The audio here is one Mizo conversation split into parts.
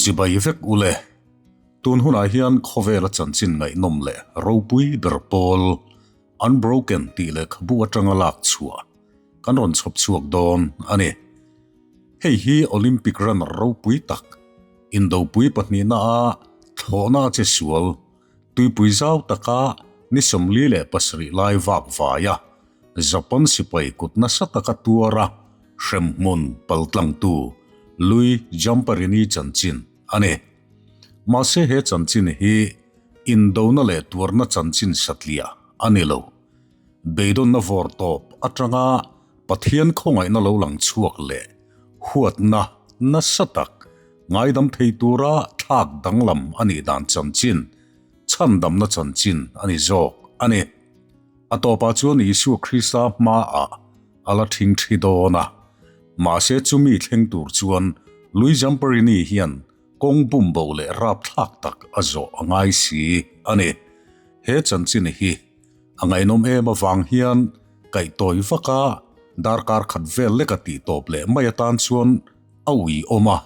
Chibai vek ule. Tun hunah hian khawvela chanchin ngaihnawm leh ropui ber pawl Unbroken tih lehkhabu atanga lak chhuah kan rawn chhawp chhuak dawn a ni. Hei hi Olympic runner ropui tak, indopui pahnihna a thlawhna a che sual, tuipui zau taka ni 47 lai vak vaia Japan sipai kut nasa taka tuara hremhmun paltlangtu Lui Jamperini chanchin a ni. Mahse he chanchin hi indona leh tuarna chanchin satliah a ni lo. Beidawnna vawr tawp atanga Pathian khawngaihna lo lang chhuak leh huatna nasa tak ngaidam thei tura thlak danglam a nih dan chanchin, chhandamna chanchin a ni zawk a ni. A tawpah chuan Isua Krista hmaah a la thing thi dawn a. Mahse chumi thleng tur chuan Lui Zamperini hian kawng bumbo leh rapthlak tak a zawh a ngai si a ni. He chanchin hi a ngaihnawm em avang hian kaihtawi vaka darkar khat vel leka tih tawp leh mai atan chuan a ui awm a,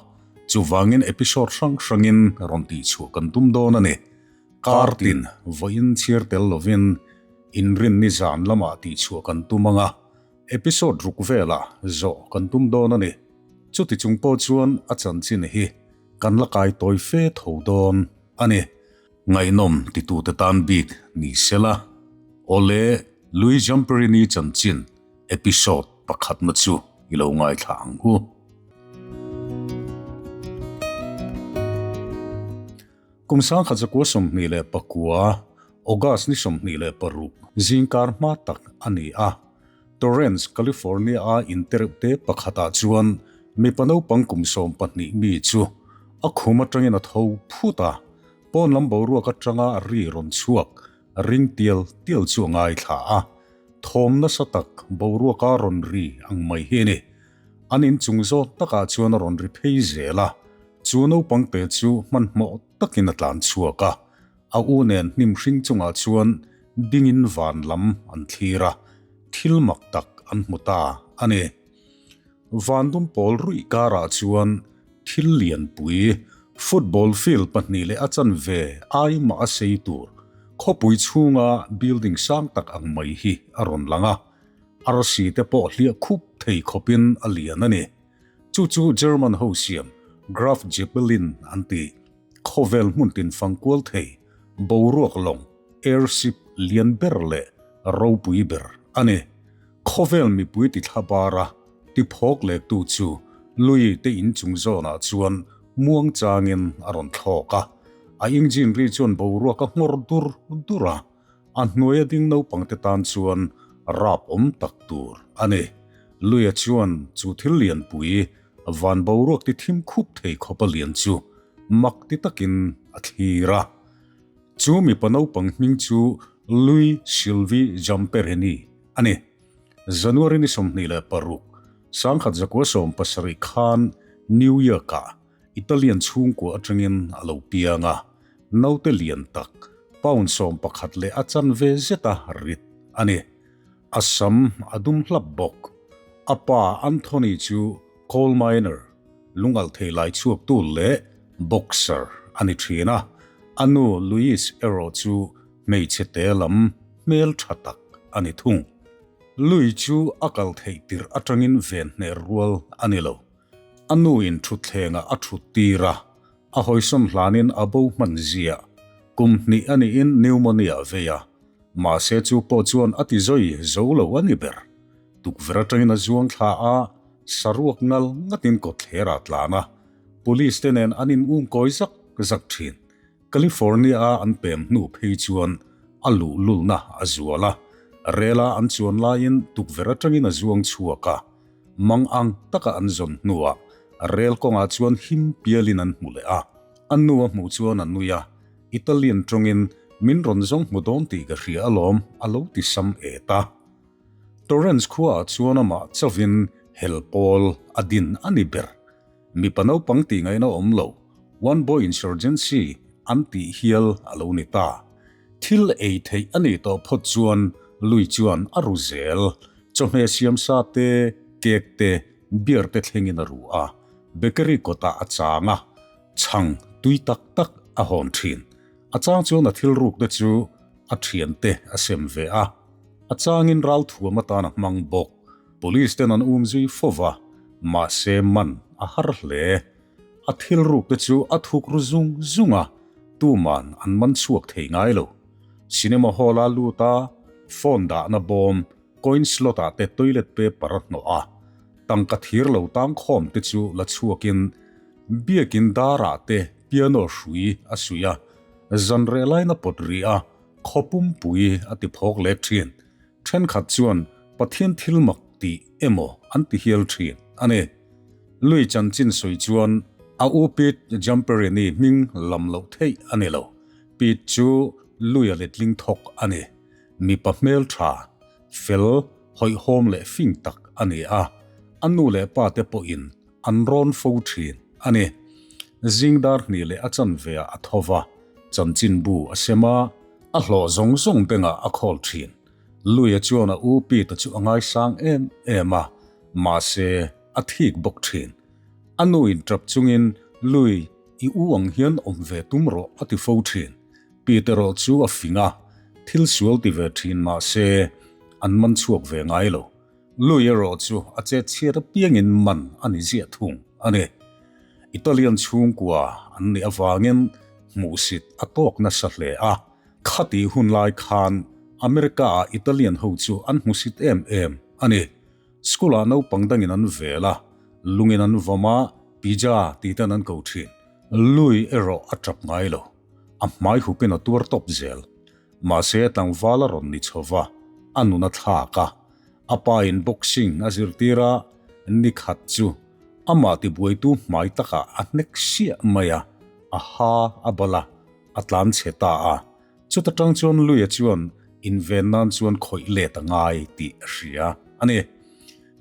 chuvangin episode hrang hrangin rawn tihchhuah kan tum dawn a ni. Kar tin vawiin chhiar tel lovin inrinni zan lamah tihchhuah kan tum ang a, episode ruk velah zawh kan tum dawn a ni. Chuti chung pawh chuan a chanchin hi kan la kai tawi fe tho dawn a ni. Ngaihnawm titute tan bik ni sela, Awle Lui Jamperini chanchin episode pakhatna chu i lo ngaithla ang u. Kum 1929, August ni 26 zingkar hma tak a ni a, Torrance, California-a interute pakhatah chuan mipa naupang kum 12 mi chu a khum atangin a tho phut a, pawn lam boruak atanga ri rawn chhuak ring tial tial chu a ngaithla a, thawm nasa tak boruaka rawn ri ang mai hi a ni. An inchung zawt takah chuan a rawn ri phei zel a, chu naupang te chu hmanhmawh takin a tlan chhuak a, a u nen hnim hring chungah chuan dingin van lam an thlir a, thil mak tak an hmu ta a ni. Van dum pawl ruih karah chuan thil lianpui, football field pahnih leh a chanve ai mah a sei tur, khawpui chhunga building sang tak ang mai hi a rawn lang a. Arsi te pawh hliah khup thei khawpin a lian a ni. Chu chu German ho siam Graf Zeppelin an ti. Khawvel hmun tin fang kual thei, boruak lawng, airship, lian ber leh ropui ber a ni. Khawvel mipui ti thla bara ti phawk lektu chu lui te inchung zawnah chuan muang changin a rawn thlawk a. A engine ri chuan boruak a nghawr dur dur a. A hnuaia ding naupangte tan chuan rap awm tak tur a ni. Luia chuan chu thil lianpui van boruak ti thim khup thei khawpa lian chu mak ti takin a thlir a. Chu mipa naupang hming chu Lui Silvi Jampereni a ni. January ni 26, 1970 khan New York-ah Italian chhungkua atangin a lo piang a, naute lian tak, pound 11 leh a chanve zeta rit a ni. A sam a dum hlap bawk. A pa Anthony chu coal miner, lungalh thei lai chhuaktu leh boxer a ni thin a, a nu Louise erawh chu hmeichhe te lam hmel tha tak a ni thung. Louis chu a kal theih tirh atangin ven hner rual a ni lo. A nu in thutthlengah a thut tir a, a hawisawn hlanin a bo hman ziah. Kum hnih a nihin pneumonia a vei a, mahse chu pawh chuan a ti zawi zo lo a ni ber. Tukverh atangin a zuang thla a, saruak nal ngatin kawtthler ah tlan a, police te nen an in um kawi zak zak thin. California a an pem hnu phei chuan a luhlulna a zual a, rel a an chuan laiin tukverh atangin a zuang chhuak a, Mang ang taka an zawn hnuah rel kawngah chuan him pialin an hmu leh a. A nu a hmuh chuan a nui a, Italian tawngin min rawn zawng hmu dawn tih ka hria alawm a lo ti sam et a. Torrance khuaah chuan amah chauhin hel pawl a din a ni ber. Mipa naupang tih ngaihna awm lo, One Boy Insurgency an tih hial a lo ni ta. Thil ei theih a nih tawh phawt chuan lui chuan a ru zel. Chawhmeh siam sa te, cake te, beer te thlengin a ru a, bakery kawtah a chang a. Chhang tui tak tak a hawn thin. A chang chuan a thil ruk te chu a thiante a sem ve a. A changin ralthuam atan a hmang bawk. Police ten an um zui fo va, mahse man a har hle. A thil ruk te chu a thuk ru zung zung a, tuman an man chhuak thei ngai lo. Cinema hall a lut a, phone dahna bawm, coin slot ah te toilet paper a hnawh a, tangka thir lo tang khawm te chu la chhuakin biakin darah te piano hrui a suih a, zan reh laina pawt rih a, khaw pumpui a ti phawk lek thin. Thenkhat chuan Pathian thil mak tih emaw an ti hial thin a ni. Lui chanchin sawi chuan a u Pete Zamperini hming lam loh theih a ni lo. Pete chu Luia letling thawk a ni. Mipa hmel tha, fel, hawihhawm leh fing tak a ni a, a nu leh pa te pawhin an rawn fo thin a ni. Zing dar hnih leh a chanveah a tho va, chanchinbu a sem a, a hlawh zawng zawng bengah a khawl thin. Luia chuan a u Pete chu a ngaisang em em a, mahse a thik bawk thin. A nu in tap chungin Lui, i u ang hian awm ve tum rawh a ti fo thin. Pete erawh chu a fing a, thil sual ti ve thin mahse an man chhuak ve ngai lo. Lui erawh chu a chet chhiat apiangin man a ni ziah thung a ni. Italian chhungkua an nih avangin hmuhsit a tawk nasa hle a. Khati hun lai khan America-ah Italian ho chu an hmusit em em a ni. School-ah naupang dangin an vel a, lungin an vawm a, pizza tih ten an ko thin. Lui erawh a tap ngai lo. A hmai hupin a tuar tawp zel. Mahse tlangval a rawn ni chho va, a nun a thlak a. A pa in boxing a zirtir a, ni khat chu amah tibuaitu hmai takah a hnek siah mai a, a ha a bal a, a tlan chhe ta a. Chuta tang chuan Luia chuan inven nan chuan khawih let a ngai tih a hria a ni.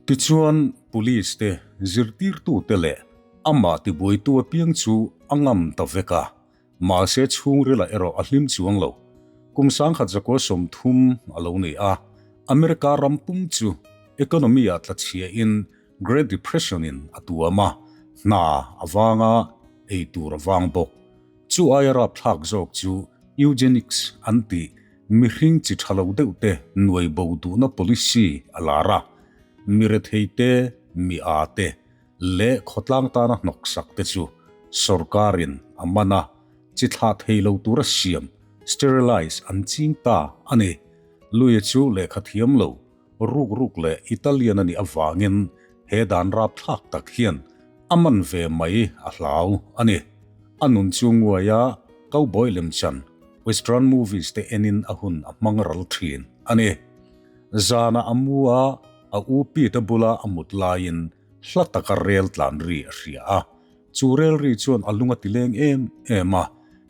Tichuan police te, zirtirtute leh amah tibuaitu apiang chu a ngam ta vek a, mahse chhungrilah erawh a hlim chuang lo. Kum 1930 a lo ni a, America ram pum chu economy-ah tlachhiain Great Depression-in a tuam a, hna a vang a, ei tur a vang bawk. Chu aia rapthlak zawk chu eugenics an tih mihring chi tha lo deuh te nuai bo duhna policy a lar a, mi rethei te, mi â te leh khawtlang tana hnawksak te chu sorkarin a man a, chi thlah thei lo tura siam, sterilize, an ching ta a ni. Luia chu lehkha thiam lo, ruk ruk leh Italian a nih avangin he dan rapthlak tak hian a man ve mai a hlau a ni. A nun chu nguaia cowboy lemchan, western movies te enin a hun a hmang ral thin a ni. Zanah a mu a, a u Pete bula a mut laiin hla taka rel tlan ri a hria a. Chu rel ri chuan a lung a ti leng em em a,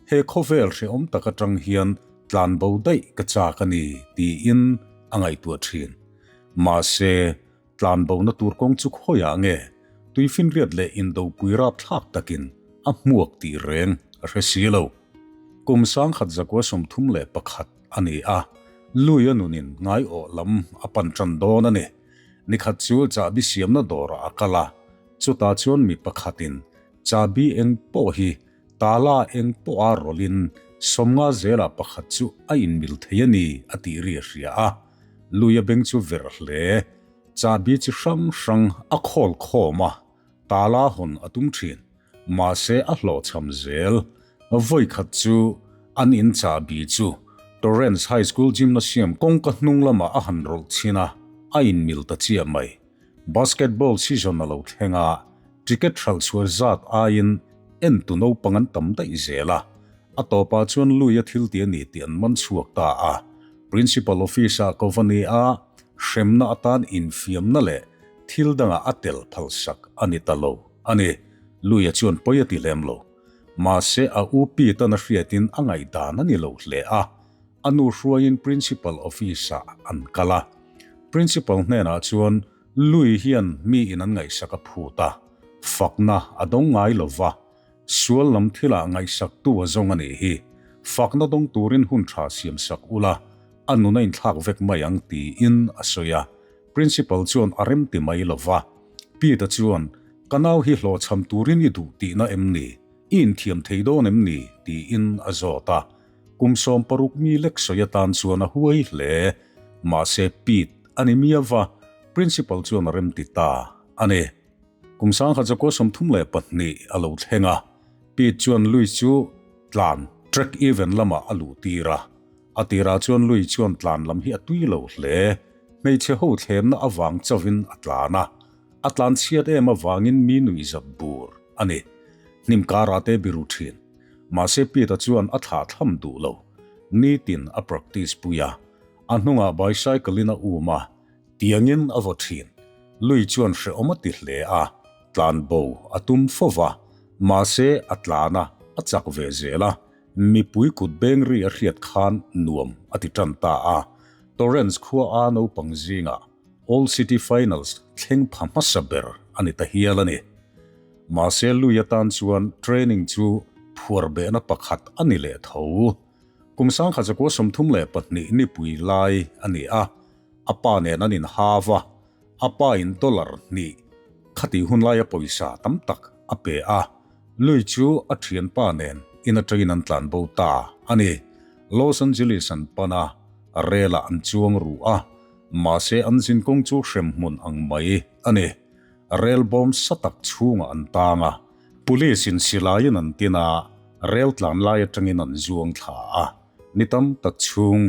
he khawvel hrehawm tak atang hian tlan bo daih ka chak a ni tiin a ngaihtuah thin. Mahse, tlan bona tur kawng chu khawiah nge tuifinriat leh indopui rapthlak takin a hmuak tih reng a hre si lo. Kum 1931 a ni a, Lui a nunin ngaiawh lam a pan tan dawn a ni. Nikhat chu chahbi siamna dawrah a kal a, chutah chuan mi pakhatin chahbi eng pawh hi Tala eng pawha rawlhin sawmnga zelah pakhat chu a inmil thei a ni a tih ri a hria a. Luia beng chu verh hle. Chahbi chi hrang hrang a khawl khawm a, tala hawn a tum thin. Mahse a hlawhchham zel. Vawi khat chu an in chahbi chu Torrance High School Gymnasium kawngka hnung lamah a han rawlh chhin a, a inmil ta chiah mai. Basketball season a lo thleng a, ticket hralh chhuah zat aiin entu naupang an tam daih zel a. A tawpah chuan Lui a thil ti a ni tih an man chhuak ta a. Principal office-ah ko va ni a, hremna atan infiamna leh thil dangah a tel phalsak a ni ta lo a ni. Lui-a chuan pawi a ti lem lo. Mahse a u Pete-an a hriatin a ngaihdan a ni lo hle a. A nu hruaiin Principal office-ah an kal a. Principal hnenah chuan Lui hian mi in an ngaihsak a phut a, fakna a dawng ngai lo va, sual lam thilah ngaihsaktu a zawng a nih hi. Fakna dawng turin hun tha siamsak ula, a nun a inthlak vek mai ang tiin a sawi a. Principal chuan a remti mai lo va. Pete-a chuan, Ka nau hi hlawhchham turin i duh tihna em ni? I inthiam thei dawn em ni? tiin a zawt a. Kum 60 mi lek sawi atan chuan a huai hle. Mahse Pete a ni miau a, Principal chuan a remti ta a ni. Kum 1932 a lo thleng a, Pete chuan Louis chu tlan track event lamah a luh tir a. A tirah chuan Louis chuan tlan lam hi a tui lo hle. Hmeichhe ho thlemna avang chauhin a tlan a. A tlan chhiat em avangin mi nuihzat bur a ni. Hnim karah te biru thin. Mahse Pete-a chuan a thlah thlam duh lo. Nitin a practice pui a. A hnungah bicycle-in a um a. Tiangin a vaw thin. Lui chuan hrehawm a ti hle a, tlan bo a tum fo va. Mahse a tlan a, a chak ve zel a. Mipui kut beng ri a hriat khan nuam a ti tan ta a. Torrance khua a naupang zingah All City Finals thleng pha hmasa ber a ni ta hial a ni. Mahse lui atan chuan training chu phuar behna pakhat a ni leh tho. Kum 1932 nipui lai a ni a, a pa nen an inhau a, a pa in dollar hnih khatih hun laia pawisa tam tak a pe a, lui chu a thianpa nen in atangin an tlan bo ta a ni. Los Angeles an pan a, rel-ah an chuang ruh a, mahse an zinkawng chu hremhmun ang mai a ni. Rel bawm sa tak chhungah an tang a, police in silaiin an tin a, rel tlan lai atangin an zuang thla a, ni tam tak chhung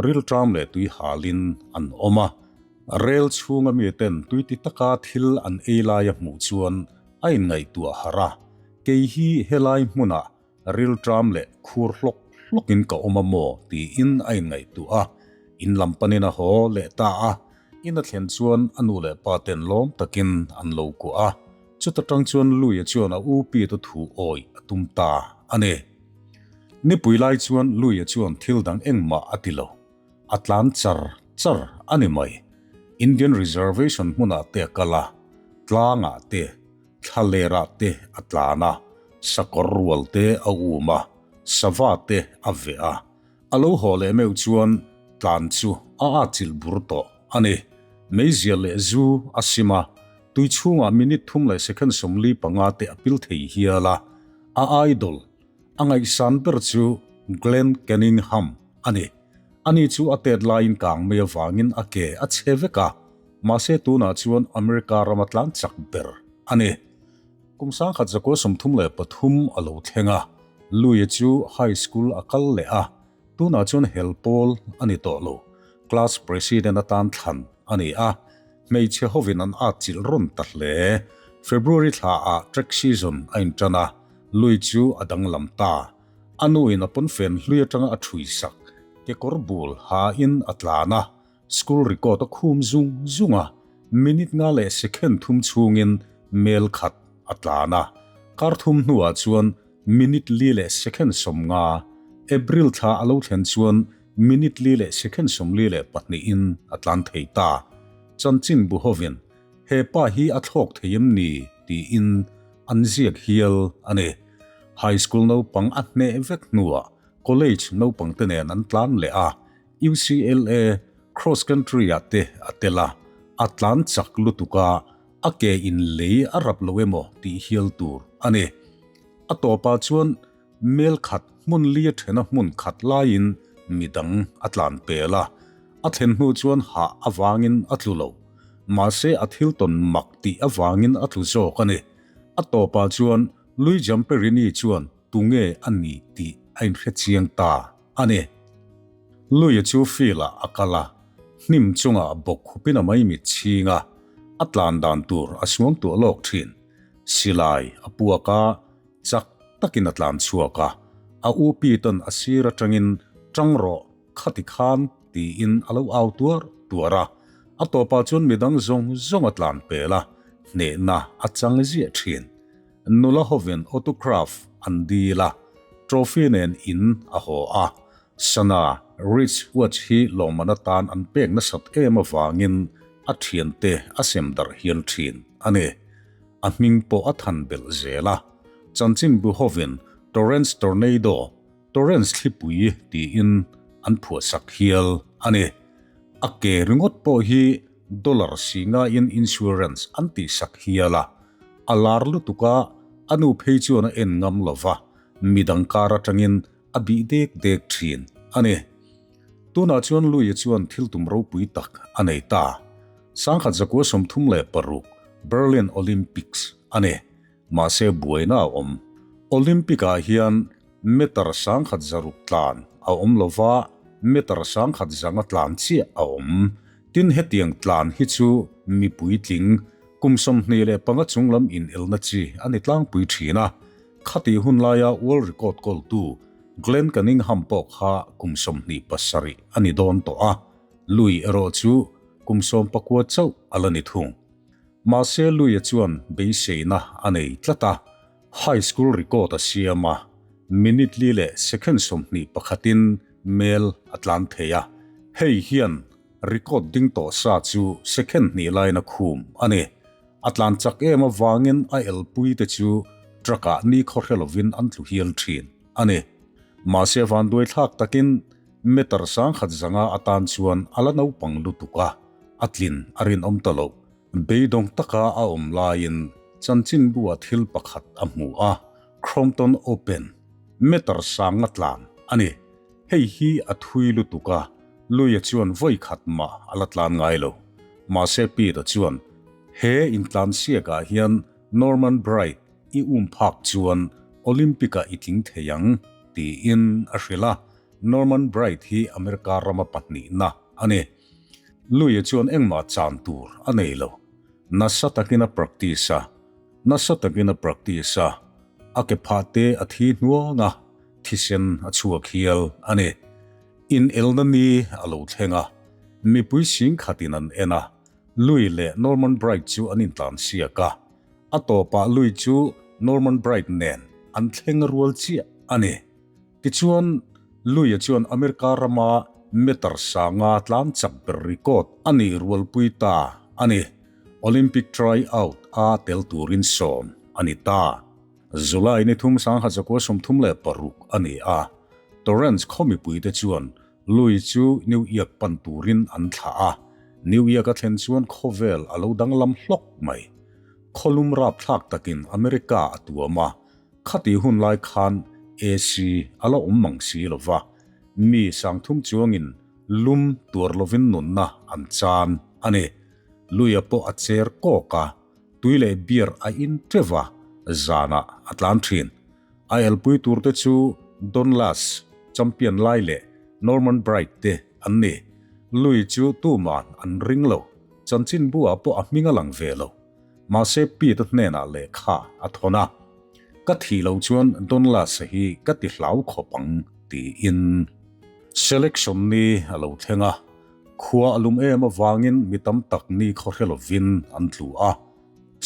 rilṭam leh tui halin an awm a. Rel chhunga miten tui ti taka thil an ei lai a hmuh chuan a inngaihtuah harh a, kei hi helai hmunah rilṭam leh khur hlawk hlawkin ka awm a maw tiin a inngaihtuah a, in lam panin a haw leh ta a, in a thlen chuan a nu leh pa ten lawm takin an lo kuah a, chuta tang chuan Luia chuan a u Pete thu awih a tum ta a ni. Nipui lai chuan Luia chuan thil dang engmah a ti lo. A tlan char char a ni mai. Indian Reservation hmunah te a kal a, tlangah te, thlalerah te a tlan a, sakawr rual te a um a, sava te a veh a. A lo haw leh meuh chuan tlan chu a atchilh bur tawh a ni. Meizia leh zu a sim a, tui chhungah minute thum leh second 45 te a pil thei hial a, a idol A ngaihsan ber chu Glenn Cunningham a ni. Ani chu a tet laiin kang mai avangin a ke a chhe vek a, mahse tunah chuan America rama tlan chak ber a ni. Kum 1933 a lo thleng a, Louie chu high school a kal leh a, tunah chuan hel pawl a ni tawh lo. Class president atan thlan a ni a, hmeichhe hovin an atchilh rawn ta hle. February thlaah track season a intan a, Lui chu a danglam ta. A nuin a pawnfen hlui atanga a ṭhui sak. Kekawr bul hain a tlan a, school record a khum zung zung a, minute nga leh second thum chhungin mel khat a tlan a. Kar thum hnuah chuan minute li leh second 50, April thla a lo thlen chuan minute li leh second 42in a tlan thei ta. Chanchin bu hovin he pa hi a thlawk thei em ni tiin an ziak hial a ni. High school naupang a hneh vek hnuah college naupang te nen an tlan leh a, UCLA cross country ah te a tel a, a tlan chak lutuk a, a ke in lei a rap lo emaw tih hial tur a ni. A tawpah chuan Mel khat hmun li a then a hmun khat laiin midang a tlan pel a, a thlen hnu chuan hah avangin a tlu lo. Mahse a thil tawn mak tih avangin a tlu zawk a ni. A tawpah chuan Lui Jamperini chuan tunge a ni tih a inhre chiang ta a ni. Luia chu field ah a kal a, hnim chungah bawk khupin a maimit chhing a, a tlan dan tur a suangtuah lawk thin. Silai a puak a, Chak takin a tlan chhuak a, a u Pete-a'n a sir atangin Tang rawh, khati khan tiin a lo au tuar tuar a. A tawpah chuan midang zawng zawng a tlan pel a, hnehna a chang ziah thin. Nula hovin autograph an dil a, trophy nen in a haw a. Sana wrist watch hi lawmman atan an pek nasat em avangin a thiante a sem darh hial thin a ni. A hming pawh a than belh zel a, chanchinbu hovin Torrance Tornado, Torrance thlipui tiin an phuahsak hial a ni. A ke ringawt pawh hi dollar si ngaiin insurance an tihsak hial a, a lar lutuk a, A nu phei chuan a en ngam lo va, midang kar atangin a bih dek dek thin a ni. Tunah chuan Louie chuan thil tum ropui tak a nei ta. 1936 Berlin Olympics a ni. Mahse buaina a awm. Olympic ah hian meter 1600 tlan a awm lo va, meter 1005 tlan chiah a awm. Tin hetiang tlan hi chu mi puitling kum 25 chunglam inelna chi a ni tlangpui thin a. Khatih hun laia world record kawltu Glenn Cunningham pawh kha kum 27 a ni dawn tawh a, lui erawh chu kum 19 chauh a la ni thung. Mahse Luia chuan beiseina a nei tlat a, high school record a siam a, minute li leh second 21in mel a tlan thei a, hei hian record ding tawh sa chu second hnih laiin a khum a ni. A tlan chak em avangin a elpui te chu truck ah ni khaw hre lovin an tlu hial thin a ni. Mahse vanduai thlak takin meter 1005 atan chuan a la naupang lutuk a, a tlin a rinawm ta lo. Beidawng taka a awm laiin chanchinbu ah thil pakhat a hmu a, Crompton Open, meter sanga tlan a ni. Hei hi a thui lutuk a, Luia chuan vawi khat mah a la tlan ngai lo. Mahse Pete-a chuan, He intlansiakah hian Norman Bright i um phak chuan Olympic-ah i tling thei ang, tiin a hrilh a. Norman Bright hi America rama pahnihna a ni. Luia chuan engmah chan tur a nei lo. Nasa takin a practice a, nasa takin a practice a, a ke phah te a thi hnuang a, thisen a chhuak hial a ni. In elna ni a lo thleng a, mipui sing khatin an en a, Lui leh Norman Bright chu an intlan siak a, a tawpah Lui chu Norman Bright nen an thleng rual chiah a ni. Tichuan, Luia chuan America rama meter sanga tlan chak ber record a nih rualpui ta a ni. Olympic try-out a tel turin sawm a ni ta. July ni thum 1936 a ni a, Torrance khaw mipuite chuan Lui chu New York pan turin an thlah a, New York a thlen chuan khawvel a lo danglam hlawk mai. Khawlum rapthlak takin America a tuam a, khati hun lai khan AC a la awm mang si lo va, mi sangthum chuangin lum tuar lovin nunna an chan a ni. Luia pawh a cher kawk a, tui leh beer a in teuh a, zanah a tlan thin. A elpui turte chu Don Lass, champion lai leh Norman Bright te an ni. Lui chu tuman an ring lo, chanchinbu ah pawh a hming a lang ve lo. Mahse Pete-a hnenah lehkha a thawn a, Ka thih loh chuan Don Lass-a hi ka ti hlau khawp ang, tiin. Selection ni a lo thleng a, khua a lum em avangin mi tam tak ni khaw hre lovin an tlu a.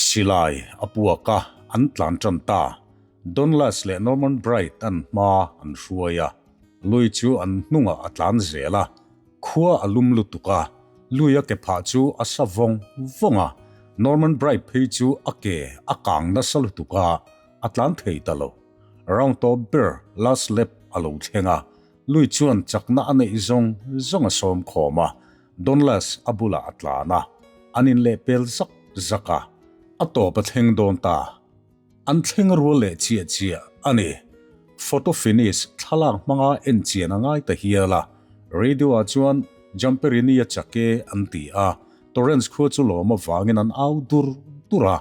Silai a puak a, an tlan tan ta. Don Lass leh Norman Bright an hma an hruai a, lui chu an hnungah a tlan zel a. Khua a lum lutuk a, lui a ke phah chu a sa vawng vawng a, Norman Bright phei chu a ke a kang nasa lutuk a, a tlan thei ta lo. Round tawp ber last lap a lo thleng a, lui chuan chakna a neih zawng zawng a sawm khawm a, Donless a bulah a tlan a, an inlehpel zak zak a, a tawp a thleng dawn ta. An thleng rual leh chiah chiah a ni. Photo finish thlalak hmanga en chian a ngai ta hial a, radio ah chuan Jamperini a chak e an ti a, Torrance khua chu lawm avangin an au dur dur a,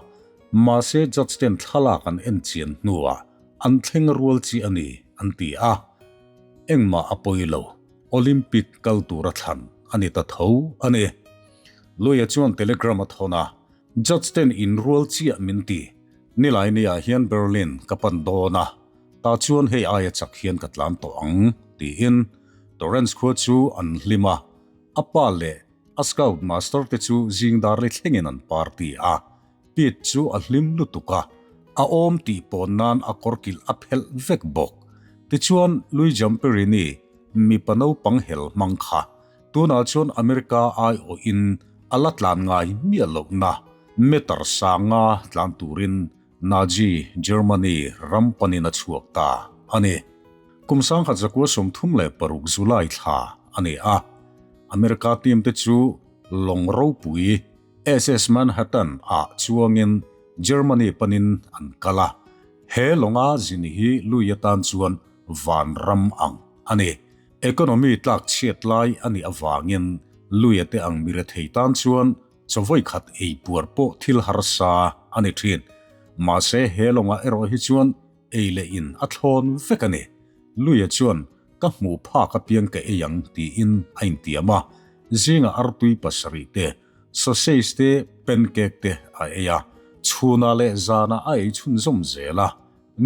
mahse judge ten thlalak an en chian hnuah an thleng rual chi a ni an ti a. Engmah a pawi lo, Olympic kal tura thlan a ni ta tho a ni. Luia chuan telegram a thawn a, Judge ten inrual chiah min ti. Nilai ni ah hian Berlin ka pan dawn a, tah chuan hei aia chak hian ka tlan tawh ang, tiin Torrance khua chu an hlim a, a pa leh a scout master te chu zing dar li thlengin an party a. Pete chu a hlim lutuk a, a awm tih pawn nan a kawrkilh a phelh vek bawk. Tichuan Louis Zamperini mipa naupang hel hmang kha Tunah chuan America aiawhin a la tlan ngai miah lohna meter sanga tlan turin Nazi Germany ram panin a chhuak ta a ni. Kum 1936 July thla a ni a, America team te chu lawng ropui SS Manhattan ah chuangin Germany panin an kal a. He lawnga zin hi lui atan chuan vanram ang a ni. Economy tlak chhiat lai a nih avangin luia te ang mirethei tan chuan chaw khat ei puar pawh thil harsa a ni thin. Mahse he lawngah erawh hi chuan ei leh in a thlawn vek a ni. Luia chuan ka hmuh phak apiang ka ei ang tiin a intiam a, zingah artui pasarih te, sausage te, pancake te a ei a, chhunah leh zanah a ei chhunzawm zel a.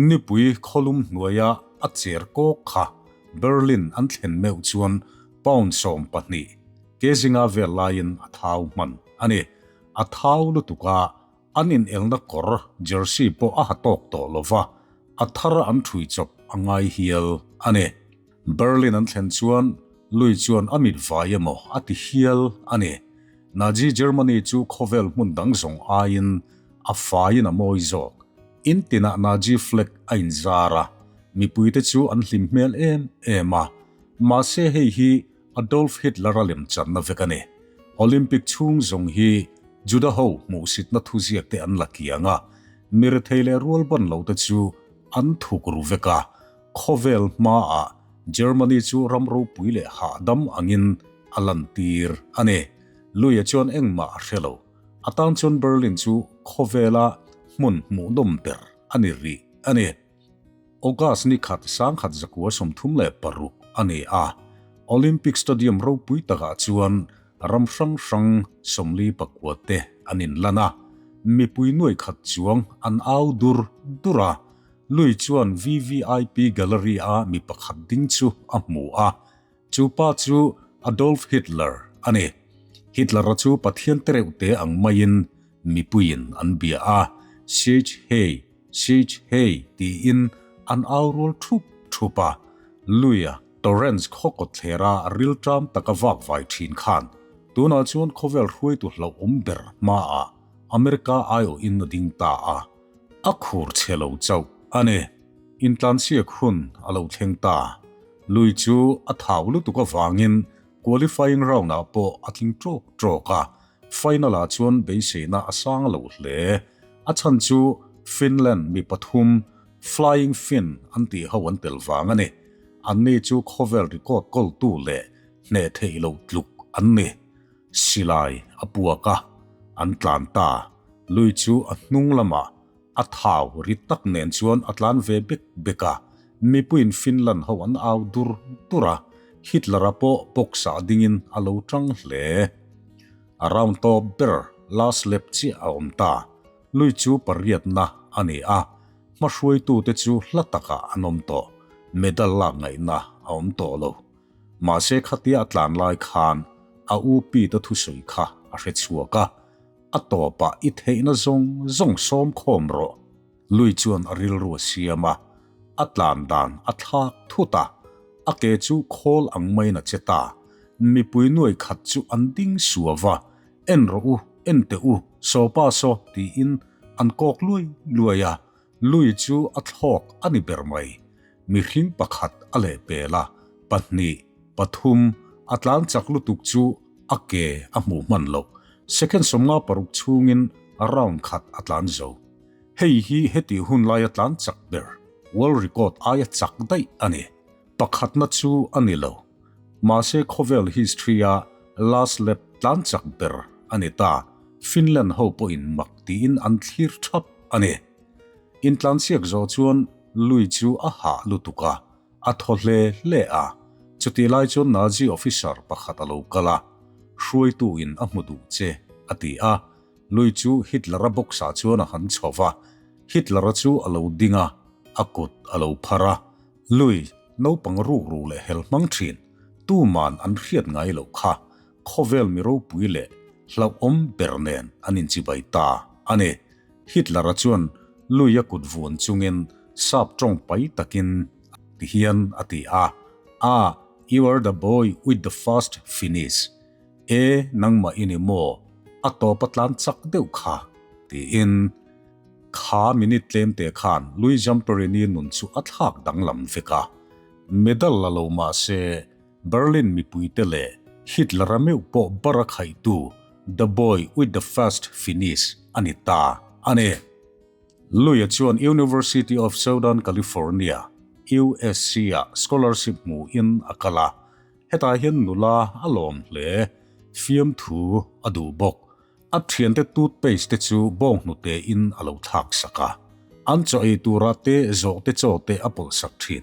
Nipui khawlum hnuaia a cher kawk kha Berlin an thlen meuh chuan pound 12 ke zinga vel laiin a thau hman a ni. A thau lutuk a, an inelna kawr jersey pawh a ha tawk tawh lo va, a thar an thui chawp a ngai hial a ni. Berlin an thlen chuan Lui chuan a mit vai emaw a ti hial a ni. Nazi Germany chu khawvel hmun dang zawng aiin a faiin a mawi zawk. In tinah Nazi flag a inzar a, mipuite chu an hlim hmel em em a. Mahse hei hi Adolf Hitler-a lemchanna vek a ni. Olympic chhung zawng hi Juda ho hmuhsitna thuziak te an la kiang a, mirethei leh rualban lote chu an thuk ru vek a. Khawvel hmaah Germany chu ram ropui leh hahdam angin a lantir a ni. Luia chuan engmah a hre lo. A tan chuan Berlin chu khawvela hmun hmuhnawm ber a ni rih a ni. August ni khat 1936 a ni a, Olympic Stadium ropui takah chuan ram hrang hrang 49 te an inlan a, mipui nuai khat chuang an au dur dur a. Lui chuan VVIP Gallery a mi pakhat ding chu a hmu a, chu pa chu Adolf Hitler a ni. Hitler-a chu Pathian te reuh te ang maiin mipuiin an bia a, Sieg Heil, Sieg Heil tiin an au rual thup thup a. Lui-a Torrens khaw kawtthlera rilṭam taka vak vai ṭhin khan tunah chuan khawvel hruaitu hlauhawm ber hmaah America aiawhin a ding ta a. A khur chhe lo chauh a ni. Intlansiak hun a lo thleng ta. Lui chu a thau lutuk avangin qualifying round-ah pawh a tling ṭawk ṭawk a, final-ah chuan beiseina a sang lo hle. A chhan chu Finland mi pathum Flying Finn an tih ho an tel vang a ni. Anni chu khawvel record kawltu leh hneh theih loh tluk an ni. Silai a puak a, an tlan ta. Lui chu a hnung lamah a thau ri tak nen chuan a tlan ve bek bek a, mipuiin Finland ho an au dur dur a, Hitler-a pawh box ah dingin a lo tang hle. A round tawp ber last lap chiah a awm ta. Lui chu pariatna a ni a, hmahruaitute chu hla takah an awm tawh, medal lak ngaihna a awm tawh lo. Mahse khatia a tlan lai khan a u Pete-a thusawi kha a hre chhuak a, A tawpah i theihna zawng zawng sawm khawm rawh. Lui chuan a rilru a siam a, a tlan dan a thlak thut a, a ke chu khawl ang maiin a che ta. Mipui nuai khat chu an ding suau va, En rawh u, en teh u, saw pa saw tiin an kawk luai luai a, Lui chu a thlawk a ni ber mai. Mihring pakhat a lehpel a, pahnih, pathum, a tlan chak lutuk chu a ke a hmuh hman loh. Second 56 chhungin round khat a tlan zo. Hei hi heti hun laia tlan chak ber, world record aia chak daih a ni. Pakhatna chu a ni lo. Mahse khawvel history-a last lap tlan chak ber a ni ta. Finland ho pawhin mak tiin an thlir thap a ni. Intlansiak zawh chuan lui chu a hah lutuk a, a thaw hle hle a. Chutih lai chuan Nazi officer pakhat a lo kal a, Hruaituin a hmu duh che, a ti a. Lui chu Hitler-a box-ah chuan a han chho va, Hitler-a chu a lo ding a, a kut a lo phar a. Lui, naupang ruk ru leh hel hmang thin, tuman an hriat ngai loh kha, khawvel mi ropui leh hlauhawm ber nen an inchibai ta a ni. Hitler-a chuan Lui a kut vuan chungin sap tawng pai takin ti hian a ti a, Ah, you are the boy with the fast finish. E, nangmah i ni maw? A tawp a tlan chak deuh kha, tiin. Kha minute tlem te khan Lui Zamperini nun chu a thlak danglam vek a. Medal la lo mah se, Berlin mipuite leh Hitler-a meuh pawh bar a khaihtu The Boy with the Fast Finish a ni ta a ni. Lui-a chuan University of Southern California, USC, ah scholarship hmuhin a kal a, hetah hian nula a lawm hle, fiamthu a duh bawk. A thiante toothpaste te chu bawnghnute in a lo thlak sak a, an chaw ei tura te zawh te chaw te a pawlh sak thin.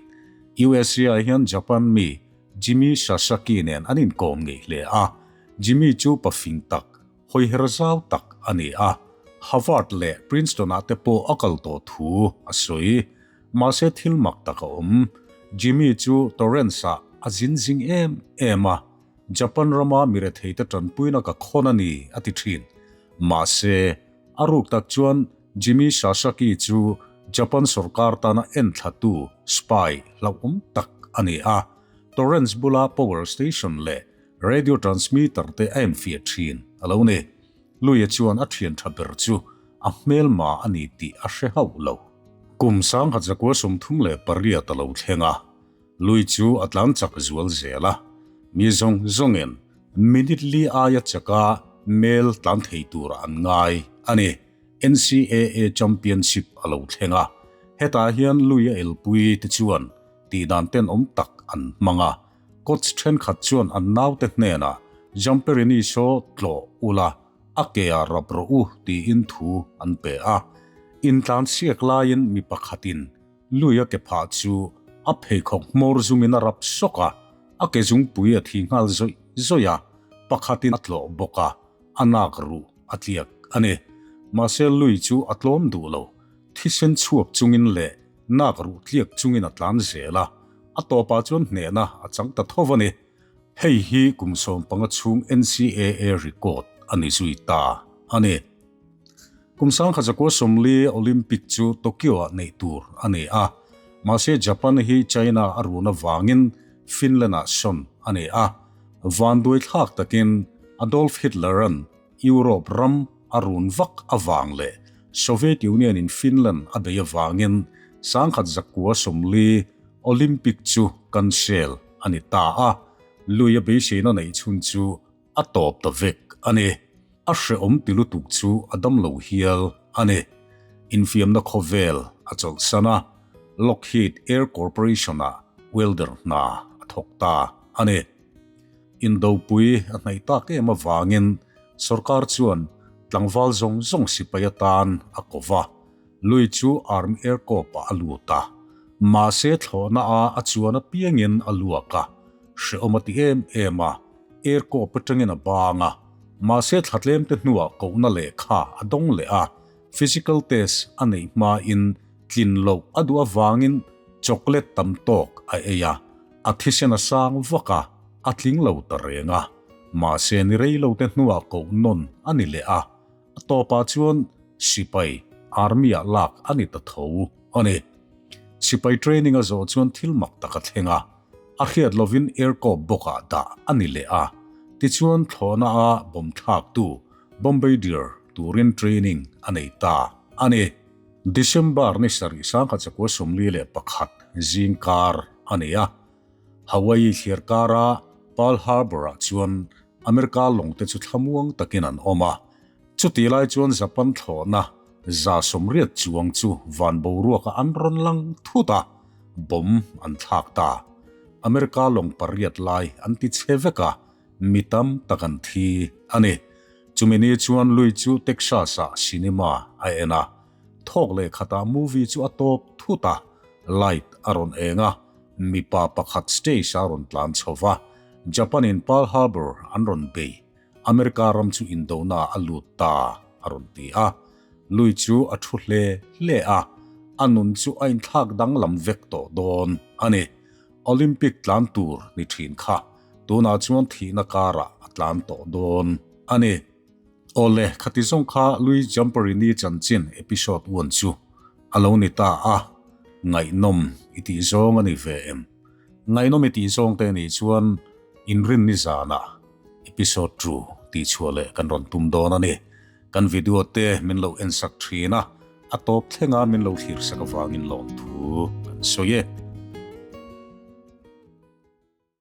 USC ah hian Japan mi Jimmy Sasaki nen an inkawm ngei hle a, Jimmy chu pa fing tak, hawiher zau tak a ni a, Harvard leh Princeton ah te pawh a kal tawh thu a sawi. Mahse thil mak tak a awm, Jimmy chu Torrance ah a zin zing em em a, Japan rama mi retheite tanpuina ka khawn a ni, a ti thin. Mahse, a ruk tak chuan Jimmy Sasaki chu Japan sorkar tana enthlatu, spy, hlauhawm tak a ni a. Torrance bula power station leh radio transmitter te a enfiah thin a lo ni. Luia chuan a thian tha ber chu a hmelma a ni tih a hre hauh lo. Kum 1938 a lo thleng a. Lui chu a tlan chak zual zel a, mi zawng zawngin minute li aia chaka mel tlan thei tur an ngai a ni. NCAA Championship a lo thleng a, hetah hian lui a elpui te chuan tihdan tenawm tak an hmang a, coach thenkhat chuan an naute hnenah Zamperini saw tlawh ula a ke ah rap rawh u tiin thu an pe a, intlan siak laiin mi pakhatin Lui a ke phah chu a pheikhawk hmawr zungin a rap sawk a, a ke zungpui a thi nghal zawih zawih a, pakhatin a tlawh bawk a, a nak ruh a tliak a ni. Mahse lui chu a tlawm duh lo, thisen chhuak chungin leh nak ruh tliak chungin a tlan zel a, a tawpah chuan hnehna a chang ta tho a ni. Hei hi kum 15 chhung NCAA record a ni zui ta a ni. Kum 1940 Olympic chu Tokyo-ah neih tur a ni a, mahse Japan hi China a run avangin Finland-ah sawn a ni a. Vanduai thlak takin Adolf Hitler-a'n Europe ram a run vak avang leh Soviet Union-in Finland a bei avangin 1940 Olympic chu cancel a ni ta a, lui a beiseina neih chhun chu A tawp ta vek a ni. A hrehawm ti lutuk chu a dam lo hial a ni. Infiamna khawvel a chawlhsan a, Lockheed Air Corporation-ah welder hna a thawk ta a ni. Indopui a hnaih tak em avangin sorkar chuan tlangval zawng zawng sipai atan a ko va, lui chu Army Air Corps-ah a lut a, mahse thlawhna a a chuan apiangin a luak a, hrehawm a ti em em a. Aircorp atangin a bang a, mahse thla tlemte hnuah kohna lehkha a dawng leh a, physical test a neih hmain tlin loh a duh avangin chocolate tam tawk a ei a, a thisen a sang vak a, a tling lo ta reng a, mahse ni rei lote hnuah koh nawn a ni leh a, a tawpah chuan sipai, army-ah lak a ni ta tho a ni. Sipai training a zawh chuan thil mak tak a thleng a. A hriat lovin aircorp bawkah dah a ni leh a, tichuan thlawhna a bomb thlaktu Bombardier turin training a nei ta a ni. December ni sarih 1941 zingkar a ni a, Hawaii thliar kara Pearl Harbor-ah chuan America lawngte chu thlamuang takin an awm a, chutih lai chuan Japan thlawhna 180 chuang chu van boruaka an rawn lang thut a. Bomb an thlak ta. America lawng pariat lai an ti chhe vek a, mi tam tak an thi a ni. Chumi ni chuan Lui chu Texas-ah cinema a en a. Thawk leh khatah movie chu a tawp thut a, light a rawn eng a, mipa pakhat stage a rawn tlan chho va, Japan-in Pearl Harbor an rawn bei. America ram chu indona a lut ta a rawn ti a. Lui chu a thu hle hle a, a nun chu a inthlak danglam vek tawh dawn a ni. Olympic tlan tur ni thin kha tunah chuan thihna karah a tlan tawh dawn a ni. Awle, khati zawng kha Lui Zamperini chanchin episode one chu a lo ni ta a, ngaihnawm i tih zawng a ni ve em? Ngaihnawm i tih zawng te nih chuan inrinni zanah episode 2 tih chhuah leh kan rawn tum dawn a ni. Kan video te min lo en sak thin a, a tawp thlenga min lo thlir sak avangin lawmthu kan sawi e.